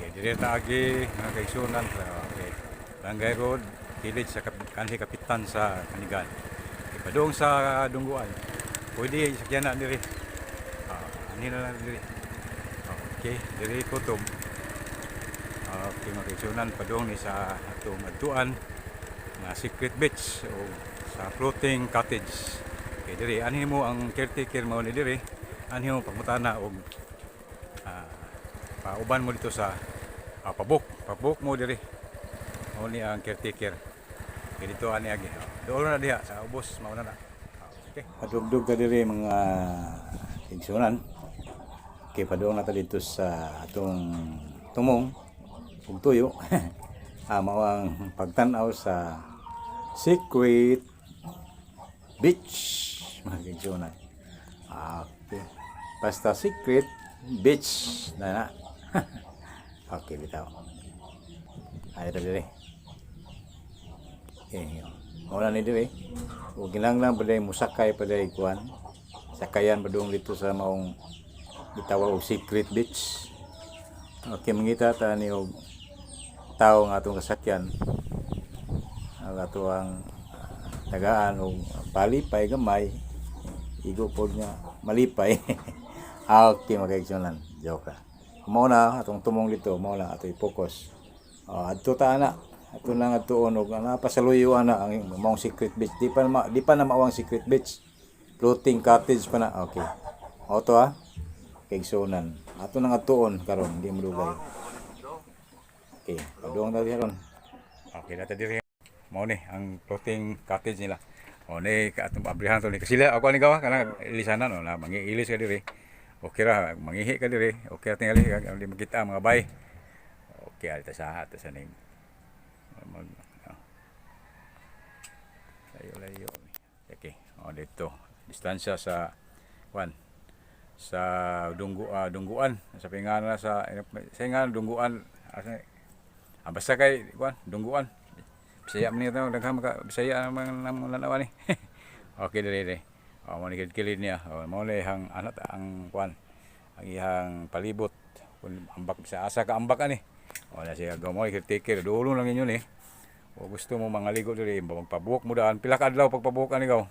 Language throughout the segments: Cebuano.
Okay, dire ta agi, mga kaigsunan. Okay. Barangay Road, kilid sa kanhi kapitan sa Kanigan. Okay, padung sa Dungguan. Pwede sakyan na diri. Ah, ani na lang diri. Okay, diri kutob. Okay, mga kaigsunan, padung ni sa atong adtuan nga Secret Beach o sa floating cottage. Okay, diri anhi mo ang caretaker mao ni diri. Anhi mo pangutana og pauban mo dito sa pabook, pabook mo diri. Mao ni ang caretaker. Okay, dito ani agi. Doon na diha sa ubos mao na na. Okay. Padugdog ka diri, mga igsunan. Okay, padung na ta dito sa atong tumong ug tuyo. Mao ang pagtan-aw sa Secret Beach, mga kaigsunan. Okay. Basta Secret Beach na na. Okay, bitaw. Ay, ito diri. Okay, mao na ni diri. Ug kinahanglan pa diri musakay pa diri kuan. Sakayan padung dito sa maong gitawag og Secret Beach. Okay, mangita ta ni og tao nga atong kasakyan. Ang ato ang tagaan og palipay gamay. Igo pod nga malipay. Okay, mga kaigsunan. Joke ra. Mao na atong tumong dito, mao na ato i-focus. Oh, adto ta ana. Ato lang adtuon og ana pasaluyo ana ang maong Secret Beach. Di pa na mao ang Secret Beach. Floating cottage pa na. Okay. Auto ha. Kaigsunan. Ato nang adtuon karon, di mo dugay. Okay, padung ta ron. Okay, na ta diri. Mao ni ang floating cottage nila. O ni atong abrihan to ni kasila ako ni gawa kanang ilisanan no na mangiilis ka diri. Okay ra mangihi ka diri. Okay ra tingali di makita ang mga bay. Okay alta sa ato sa ning mag oh. Layo layo. Okay, oh dito distansya sa kwan sa dungguan sa pingana sa ingan dungguan asa basta kay kwan dungguan. Bisaya man nito, daghan maka Bisaya naman nang lanawa ni. Okay, diri diri. Oh, mo ni kilid niya. Oh, mo ni hang anat ang kwan ang iyang palibot. Kung ambak sa asa ka ambak ani. Oh, na siya mo caretaker dulo lang inyo ni. O gusto mo mga ligo diri, magpabuok mo daan. Pila ka adlaw pagpabuok ani gaw?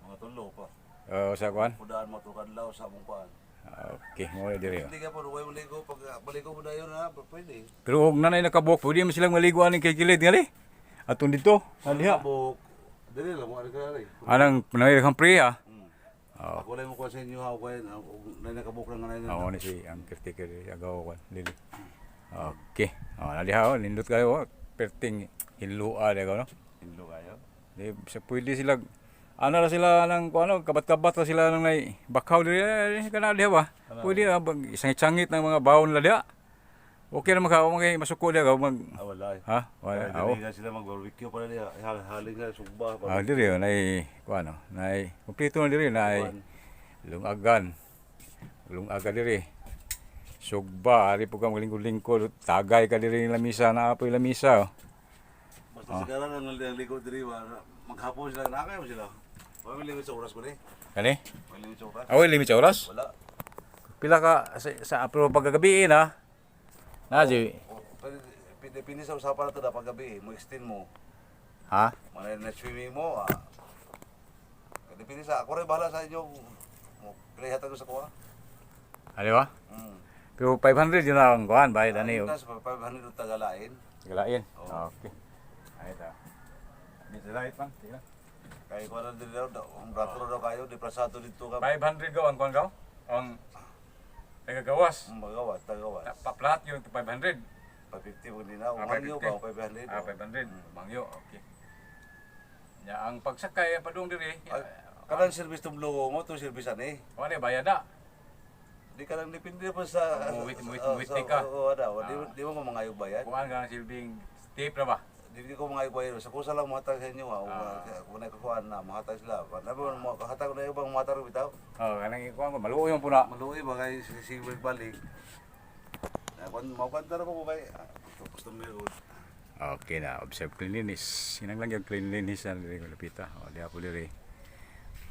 Mga tulo pa. Oh, sa kwan? Pudaan mo kadlaw sa among kuan. Okay, mo ni diri. Oh. Hindi ka po, way maligo. Pag maligo mo dayon na, pwede. Pero og nanay nakabuok, pwede man silang maligo ani kay kilid ngali. Atong dito, naliha. Kabuk. Dili lang mo ari ka ari. Anang panay kang pre ha. Ako lang mo kuan sa inyo ha, kuan. Nay nakabuk lang nga nay. Ako ni si ang caretaker diri agaw kwan dili. Okay. Oh, naliha oh, nindot kayo oh. Perting hinlua di no. Hinlo kayo. Di sa pwede sila ano ra sila nang kuan ano, kabat-kabat ra sila nang nay bakaw diri eh, kana diha ba. Pwede ah, isangit-sangit ng mga bawon nila diha. Okay ra maka mga masuko diha ka mag Ah, wala. Ha? Wala. Ay, Aw. dili sila mag-barbecue para diha. Haling nga sugba pa. Ah, diri oh, nay kuan ano, nay kompleto na diri nay lungagan. Lungaga diri. Sugba, ari po ka maglingkod-lingkod, tagay ka diri ng lamisa na apoy lamisa. Oh. Basta sigara lang ang ligo diri ba. Maghapon sila na kayo sila. Wala may limit sa oras ko ni. Kani? May limit sa oras. Aw, limit sa oras? Wala. Pila ka sa pero pagkagabi na. Na si Pwede depende sa usapan na to dapat gabi, mo extend mo. Ha? Mga na swimming mo, ah. Depende sa ako rin bahala sa inyo. Mo pinahihatag ko sa kuha. Ano ba? Mm. Pero 500 yun ang kuan bayad ani. Ano sa 500 og tagalain. Galain. Oo. Okay. Ay ta. Di sa light man, tingnan. Kay kuha na dili daw, ang brato daw kayo, di prasado dito ka. 500 gaw ang kuan gaw? Ang tagagawas. Magawas, tagawas. Pa-flat yung 500. 550 mo din na, Ah, mangyo 550. ba 500? Ah, 500. Mangyo, okay. Ya, ang pagsakay padung diri. Ay, kanang service tong logo mo, tong service ani. Wala bayad na. Di ka lang depende pa sa Muwit- muwit ka. Oo, wala. Di mo mangayo bayad. Kuan ka ng silbing tip na ba? Di ko mga bayad. Sa kusa lang muhatag sa inyo ha. Kung nakakuan na, muhatag sila. Nabi mo hatag na ibang muhatag bitaw. Oh, kanang ikuan ko maluoy mo puna. Maluoy ba kay si balik. Kung mapanta na ko kay customer ko. Okay na, observe cleanliness. Sinang lang yung cleanliness na diri ko lapita. O, diha po diri.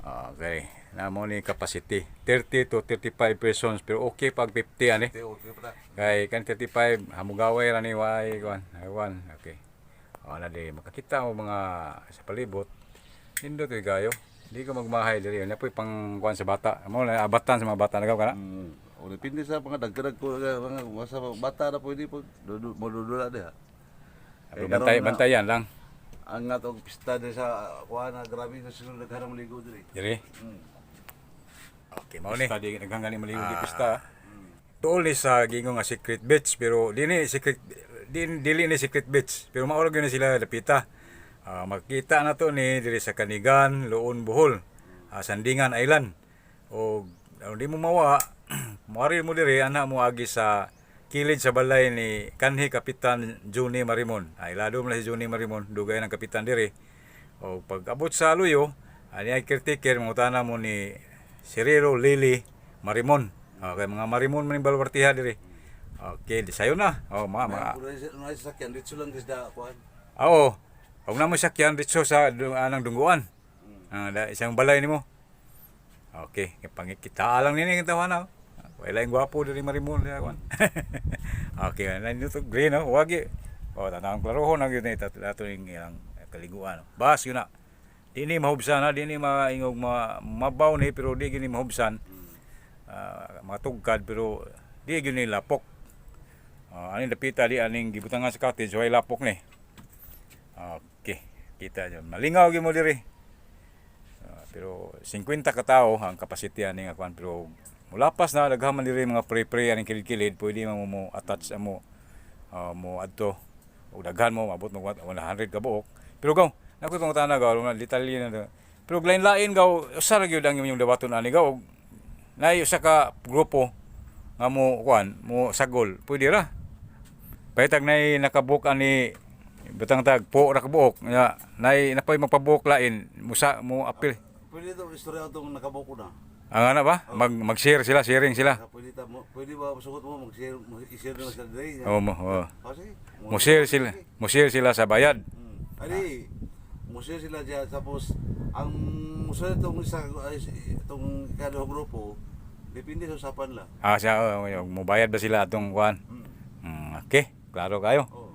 Okay. Na mo ni capacity 30 to 35 persons, pero okay pag 50 ani. Di, okay pa ta. Kay kan 35 hamugaway ra ni, way kuan. Aywan, okay. O na di makakita mo mga sa palibot. Nindot kay gayo. Di ko magmahay diri. Na po'y pang kuan sa bata. Mo na abatan sa mga bata nagaw kana. O depende sa mga dagdag ko mga masa bata na pwede pag madudula diha. Pero bantay bantayan lang. Ang atong pista diri sa kuan na grabe na sila nagharang maligo diri. Diri. Okay, mao ni. Pista di daghang gani maligo di pista. Tuol ni sa gingo nga Secret Beach, pero di ni secret di, dili ni Secret Beach, pero mao ra gyud ni sila dapita. Ah, makita na to ni diri sa Kanigan, Loon, Bohol, Sandingan Island. O aron di mo mawa, moari mo diri ana mo agi sa kilid sa balay ni kanhi Kapitan Johnny Marimon. Ay lado mo na si Johnny Marimon, dugay ng kapitan diri. O pag abot sa Aluyo, ani ay caretaker, mangutana mo ni Cirilo Lily Marimon. Okay, mga Marimon man yung balwartiha diri. Okay, di sayo na. Oh, mga. Kung na sasakyan dito lang isda kuan. Ah, oo. Huwag na mo sakyan dito sa anang dungguan. Ah, isang balay nimo. Okay, kay pangikita lang nini ang tawana. Wala yung gwapo diri Marimon diha kuan. Okay, na nito green no, wagi. Oh, tanang klarohon na gyud ni ato ning ilang kaliguan. Bas yun na. Di ni mahubsan ha, di ni maingog mabaw ni, pero di gini mahubsan. Ah, matugkad pero di gyud ni lapok. Ah, aning dapita di aning gibutangan sa cottage way lapok ni. Okay, kita nyo. Malingaw gyud mo diri. Ah, pero 50 ka tao ang capacity ani nga kuan, pero mulapas na daghan man diri mga pre-pre aning kilid-kilid, pwede man mo mo attach amo mo adto og daghan mo maabot mo 100 ka buok. Pero gaw nako itong tana gaw na detalye na to. Pero lain-lain gaw, usa ra gyud ang inyong dawaton ani gaw, naay usa ka grupo nga mo kuan mo sagol, pwede ra pahitag nay nakabook ani butang tag po ra ka buok nya nay napay magpabook lain musa mo apil. Pwede to istorya atong nakabuko na. Ang ana ba mag-share sila, sharing sila. Ah, pwede ta mo, pwede ba sugot mo mag-share mo i-share na sila diri. Oh, mo oh. Kasi Mo share sila sa bayad. Ali, mo-share sila diya, tapos ang mo-share itong isa ay, itong ikaduhang grupo, depende sa usapan lang. Ah, siya oh, mo bayad ba sila atong kuan. Okay, klaro kayo. Oh.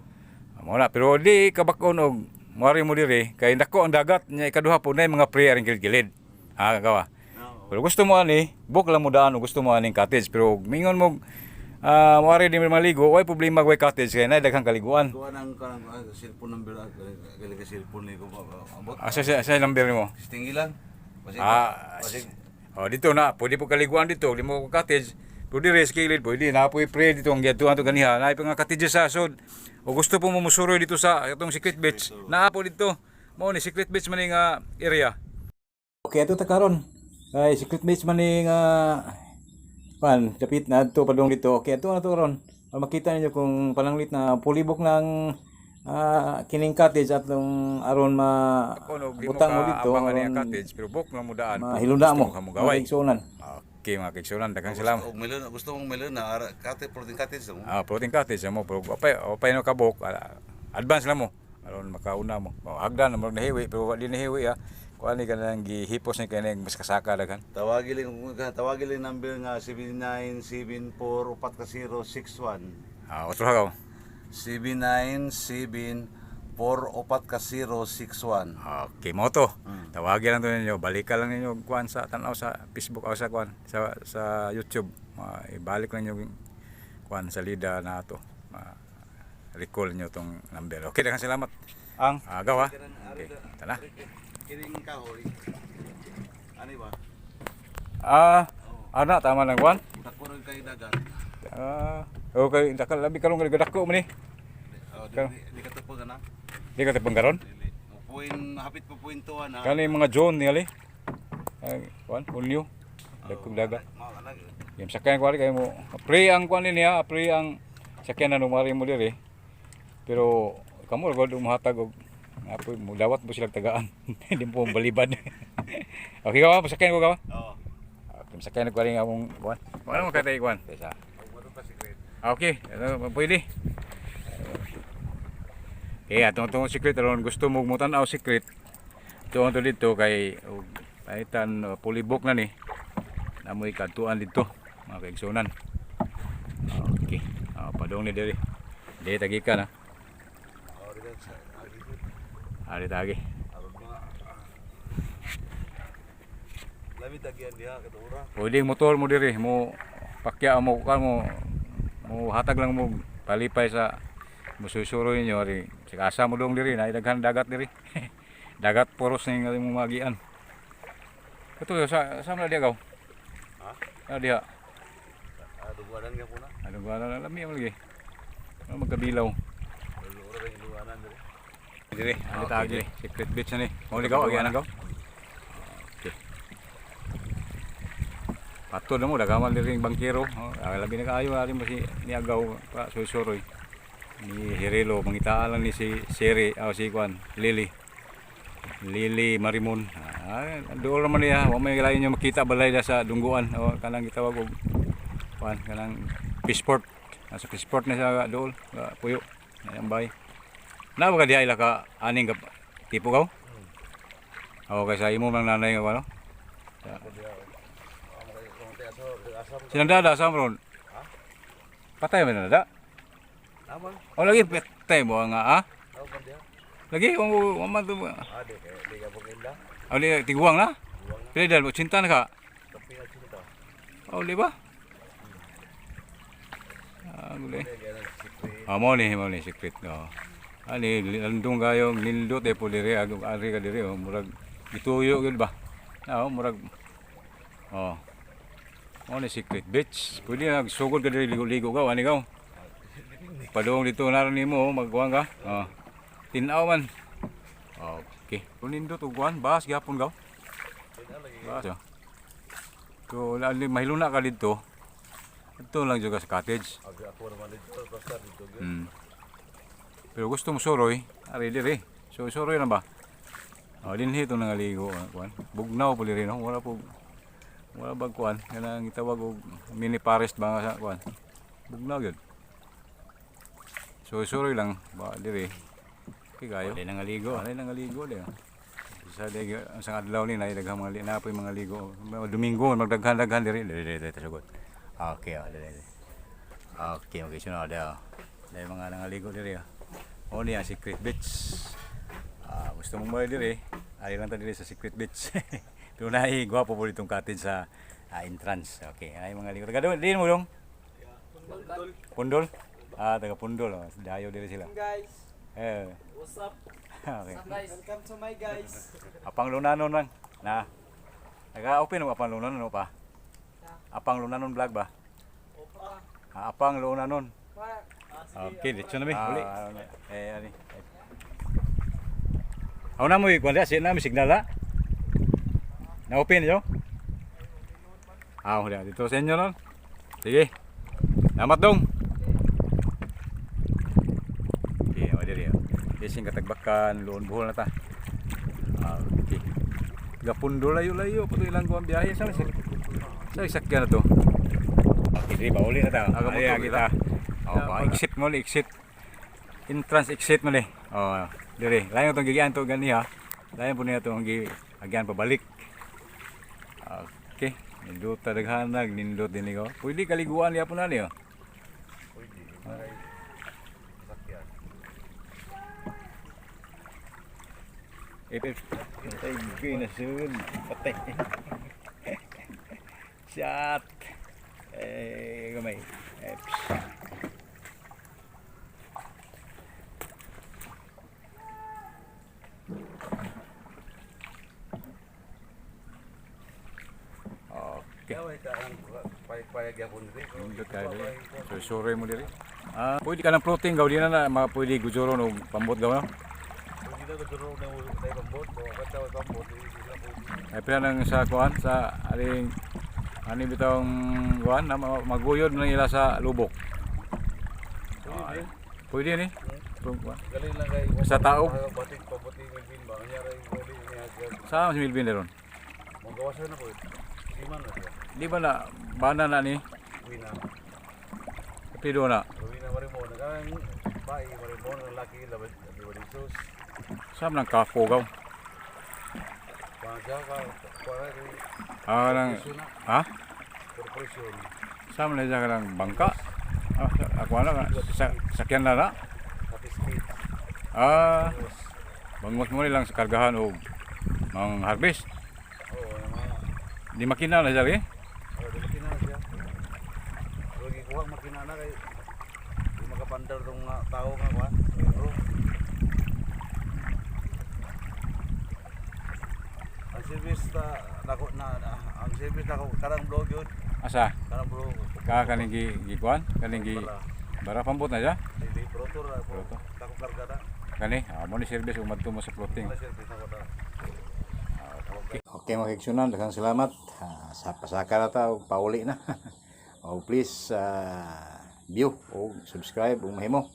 Mo na, pero di kabakon og moari mo diri kay dako ang dagat nya, ikaduha po na mga pre aring gilid. Ha, gawa. No. Pero gusto mo ani, book lang mo daan o gusto mo aning cottage, pero mingon mo moari di mo maligo, way problema way cottage kay nay daghang kaliguan. Kuha ng kanang cellphone number, gali ka cellphone ni ko ba abot. Asa sa sa number mo? Stingy lang. Basig. Ah, Basig. oh, dito na, pwede po kaliguan dito, di mo cottage. Pero dire sa kilid, pwede na po i-pray dito ang giadtuan to ganiha. Na nga cottage sa sod. O gusto po mo musuroy dito sa atong Secret Beach, naa po dito. Mao ni Secret Beach man ni nga area. Okay, ato ta karon. Ay Secret Beach man ni nga pan, dapit na adto padung dito. Okay, ato na to karon. Makita ninyo kung pananglit na pulibok ng kining cottage atong aron ma butang mo dito aron cottage, pero book lang mo daan. Mahilunda mo. Kamugaway. Maigsunan. Okay, mga kaigsunan, daghang salamat. Og melon, gusto mong melon na ara kate protein cottage mo. Ah, floating cottage mo, pero apay no kabuk, advance lang mo aron makauna mo. Oh, hagdan mo nahiwi, pero wa di nahiwi ah. Kuan ni kanang gihipos ni kanang mas kasaka daghan. Tawagin lang number nga 7974 4061. Ah, otro hagaw. 797 44061. Okay, mo to. Tawagin lang to ninyo, balikan lang ninyo kuan sa tan-aw sa Facebook o sa kuan sa YouTube. Ibalik lang ninyo kuan sa lida na to. Recall niyo tong number. Okay, daghang salamat. Ang Agaw ah. Okay, tana. Kining kahoy. Ani ba? Ah, ana tama lang kuan. Dako rin kay dagat. Ah, okay, dakal labi karon kay dako man ni. Oh, di ka tupog na. Di ka tapang karon. Dili. Mo point hapit po point 1 na. Kani mga John ni ali. Ay, kuan, Hunyo. Dagkong dagat. Mao kana. Yung sakyan ko ali kay mo. Pre ang kuan ni niya, pre ang sakyan na numari mo diri. Pero kamo ra gud muhatag og apoy mo dawat mo silang tagaan. Hindi mo balibad. Okay ka ba? Sakyan ko ka ba? Oo. Okay, sakyan ko rin akong kuan. Wala mo katay kuan. Sa. Okay, ano, pwede. Okay, atong atong secret aron gusto mo mutan-aw secret. Tuon to dito kay og Paitan pulibok na ni. Namoy kadtuan dito mga kaigsunan. Okay. Padong ni diri. Diri tagi ka na. Oh, dito sa agi ko. Ari tagi. Aron mga Lami tagian diha kadura. Pwede motor mo diri mo pakya mo ka mo mo hatag lang mo palipay sa mususuroy ninyo ari asa mo dong diri na daghan dagat diri. Dagat puros ning imong magian. Kato sa sa man diha gaw? Ha? Ah, diha. Ah, duguanan nga po na. Ano ba na lami mo lagi. Ano magkabilaw. Ora kay duguanan diri. Dire, ano tagi Secret Beach na ni. Mo ligaw agian gaw. Okay. Patod na mo dagaman diri ang bangkero. Oh, labi na kaayo ari mo si niagaw pa susuroy. Ni Herelo mangitaan lang ni si Siri aw si Kwan Lily. Lily Marimon. Ah, dool naman niya. Wa may lain niyo makita balay na sa dungguan o kanang gitawag og kuan kanang fishport. Nasa fishport na siya dool, puyo. Ang bay. Na ba ka diha ila ka aning ka tipo kaw? Oo, kay sa imo lang nanay nga ano? Ako diha. Amo kay kung te aso, asa mo. Sinandada sa ron. Ha? Patay man na da. Naman. O lagi patay mo nga ah. Tao man diha. Lagi o man to. Ah, di kay di ka pagkinda. O di tiguang na. Duwang na. Pila dal 80 na ka. Kapi na cinta. O di ba? Ah, guli. Di kay nang secret. Ah, mo ni secret no. Ani landong kayo nindot eh po diri ag ari ka diri oh, murag gituyo gyud ba. Ah, oh, murag oh. Mo ni secret beach. Pwede na sugod ka diri ligo-ligo ka ani ka. Padung dito na rin nimo oh, magkuhan ka. Oh. Tinaw man. Okay. Kung nindot og kuan, bahas gyapon ka. Bahas. Oh. So, lali mahiluna ka dito. Ito lang juga sa cottage. Ag ako naman dito basta dito gyud. Pero gusto mo suroy, ari diri. So suroy na ba? Oh, dinhi to nangaligo kuan. Bugnaw po diri no. Wala po wala bag kuan kanang gitawag og mini forest ba nga sa kuan. Bugnaw gyud. So suroy lang ba diri. Okay kayo. Dili nangaligo, dili nangaligo diri. Sa di ang sang adlaw ni nay daghang mga na po'y mga ligo. Domingo magdaghan-daghan diri diri diri diri sugod. Okay, oh, diri. Diri. Okay, okay sunod oh. Dahil mga nangaligo diri oh. O niya Secret Beach. Ah, gusto mong balik diri, ari lang ta diri sa Secret Beach. Pero naay gwapo po ditong cottage sa entrance. Okay, ay mga ligo. Taga doon, din mo dong. Pundol. Ah, taga Pundol. Oh. Dayo diri sila. Guys, Eh. what's up? Okay. Guys, welcome to my guys. Apang lunanon lang. Na. Naga-open mo apang lunanon o pa? Apang lunanon vlog ba? Opa. Ah, apang lunanon. Pa. Okay, diretso na mi. Uli. Eh, ani. Ako na mo ikuan siya na mi signal ha. Na-open yo. Ah, wala dito sa inyo nun. Sige. Salamat dong. Okay, o diri. Ising katagbakan, luon buhol na ta. Ah, okay. Gapundo layo-layo pa to ilang kuang biyahe sa sa sakyan na to. Okay, diri ba uli na ta. Aga Ay, motor, kita. Oh, pa exit mo exit. Entrance exit mo ni. Oh, diri. Layo tong gigian to gani ha. Layo po niya tong gi agyan pabalik. Okay. Nindot ta daghanag, nindot din ko. Pwede kaliguan liya po na niyo. Pwede para sakyan. If if patay gay na sud. Patay. Shot. Eh, gamay. Eh, psh. Okay. Kaya ka ang payag gyapon diri. Nindot kayo diri. So, suroy mo diri. Ah, pwede ka ng floating gaw di na na mga pwede gujuron o pambot gaw no. Pwede na guduro na tay pambot, o kanta way pambot, di sila pwede. Ay pila nang sa kuan sa aring ani bitong kuan na maguyod nang ila sa lubok. Pwede din. Pwede ni. Kuan. Galing lang kay Sa tao. Batik pabuti Melvin ba? Kanya ray pwede niya. Sa si Milvin ron. Magawasan na po. Siman na siya. Di ba na bana na ni Wina. pido na. Rowena Marimon. Nagkang bae Marimon ang laki labad di ba sus. Sa man kapo gaw. Kuan siya ka kuan Ah, nang corporation na. ha? Corporation. Sa man siya kanang bangka. Ah, ako ana sa sakyan na na. Kapiskit. Ah, bangos mo nilang sa kargahan og mang harvest. Oo, ang mga Di makina na siya eh. Oh, di makina na siya. Pero gikuha ang makina na kay di makapandar tong nga tao nga kuan. Bro. Ang service ta nako na ang service nako karang blog yun. Asa? Karang blog. Ka kaning gi gikuan, kaning gi Bara. bara pambot na siya. Dili protor ako. Protor. Dako karga na. Kani, ah, mo ni service ug madto mo sa floating. Wala service nako ta. Okay, mga kaigsuonan, daghang salamat. Ah, sa pasaka na ta og pauli na. O please view o subscribe ug mahimo.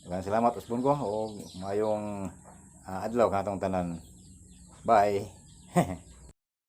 Daghang salamat, usbon ko og mayong adlaw kanatong tanan. Bye.